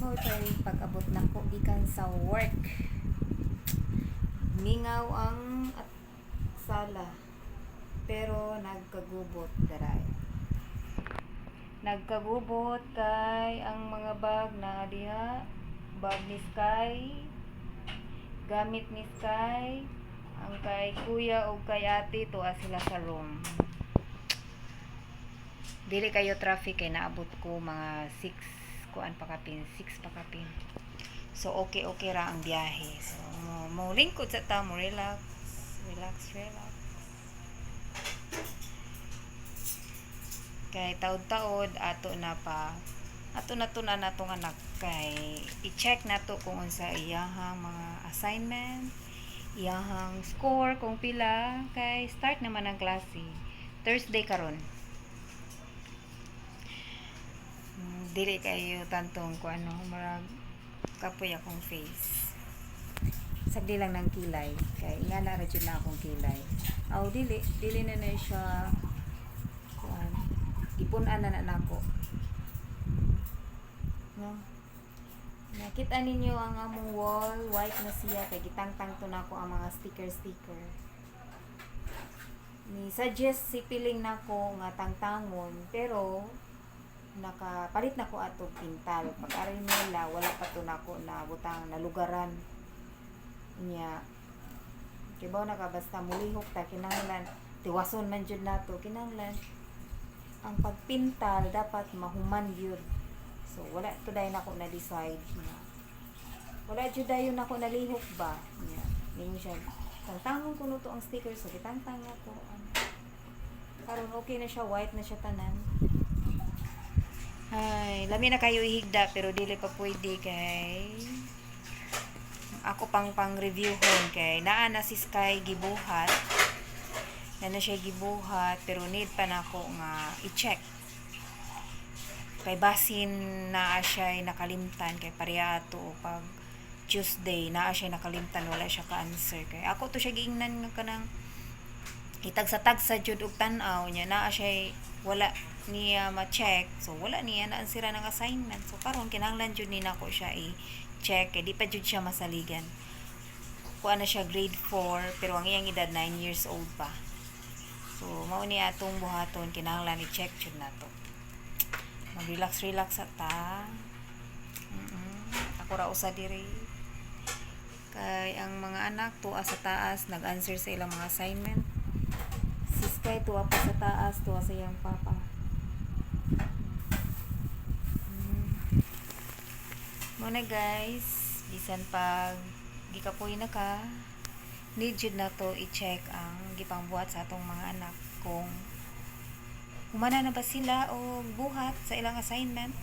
Mao kay pag-abot nako gikan sa work. Mingaw ang at sala. Pero nagkagubot daray. Nagkagubot kay ang mga bag na diha, bag ni Sky, gamit ni Sky, ang kay kuya o kay ate, tuwa sila sa room. Dili kayo traffic kay naabot ko mga 6 kuan pa kapin, 6 pa kapin. So okay okay ra ang biyahe. So mo lingkod sa ta, mo relax, relax, relax. Kay taod-taod ato na pa ato na to na natong anak kay i-check nato kung unsa iyahang mga assignment, iyahang score kung pila kay start naman ang klase. Thursday karon. Dili kayo tantong kung ano, murag kapoy akong face. Sagdi lang ng kilay kay nga na ra jud na akong kilay. Aw, dili dili na na siya kuan, gipun-an na na nako. No? Nakita ninyo ang among wall, white na siya kay gitangtang to nako ang mga sticker sticker. Ni suggest si piling nako nga tangtangon, pero nakapalit na ko atong pintal. Pag aray nila, wala pa to nako na butang na lugaran. Nya kibaw na ka, basta mulihok ta, kinahanglan tiwason man jud nato, kinahanglan ang pagpintal dapat mahuman gyud. So wala to dayon ako na decide na wala jud dayon ako nalihok ba. Nya ningon siya, tangtangon kuno to ang sticker, so gitangtang ako. Ano, karon okay na siya, white na siya tanan. Ay, lami na kayo ihigda, pero dili pa pwede kay ako pang pang review hon kay naa na si Sky gibuhat na na siya gibuhat, pero need pa nako nga i-check kay basin naa siya nakalimtan, kay pareha ato pag Tuesday, naa siya nakalimtan, wala siya ka-answer, kay ako to siya giingnan nga kanang itagsa-tagsa jud og tan-aw niya, naa siya wala niya ma-check, so wala niya na-answeran ang assignment. So karon kinahanglan jud ni nako siya i-check kay di pa jud siya masaligan. Kuha na siya grade 4, pero ang iyang edad 9 years old pa. So mao ni atong buhaton, kinahanglan i-check jud nato. Mag-relax relax sa ta. Ako ra usa diri kay ang mga anak tuwa sa taas, nag-answer sa ilang mga assignment. Si Sky tuwa pa sa taas, tuwa sa iyang papa. Muna guys, bisan pag gikapoy na ka, need jud na to i-check ang gipangbuhat sa atong mga anak kung humana na ba sila o buhat sa ilang assignment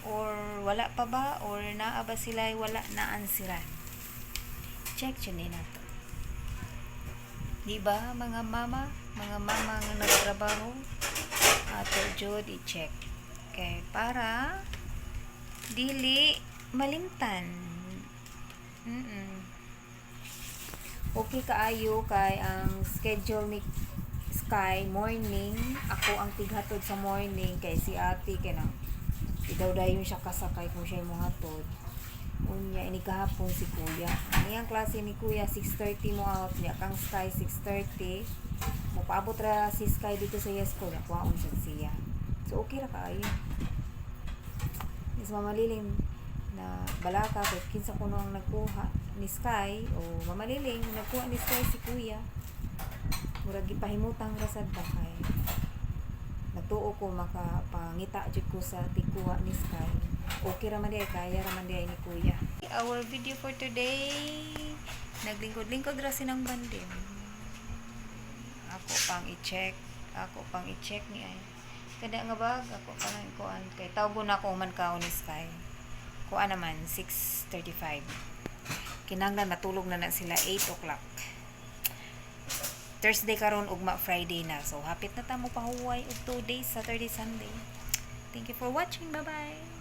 or wala pa ba or naa ba sila wala na ansiran. Check jud ni nato. Di ba mga mama nga nagtrabaho, ato jud i-check kay para dili malimtan. Okay kaayo kay ang schedule ni Sky morning, ako ang tighatod sa morning kay si ate kay nang daw dayon siya kasakay kung siya mohatod. Unya ini kahapon si kuya. Ang iyang klase ni kuya 6:30 mo out niya, kang Sky 6:30 mo paabot ra si Sky dito sa Yesco na kuhaon siya siya. So okay ra kaayo. Is mamaliling na balaka kay kinsa kuno ang nagkuha ni Sky o mamaliling nagkuha ni Sky si kuya. Murag gipahimutang ra sad ba kay nagtuo ko makapangita jud ko sa tigkuha ni Sky. Okay ra man diay, kaya ra man diay ni kuya. Our video for today, naglingkod-lingkod ra sinang bandim. Ako pang i-check, ako pang i-check ni ay. Kada nga bag, ako pa nang kuan kay tawgon na ako man kaon ni Sky. Kuan naman 6:35. Kinahanglan matulog na na sila 8 o'clock. Thursday karon, ugma Friday na. So hapit na ta mo pahuway og 2 days, Saturday, Sunday. Thank you for watching. Bye-bye.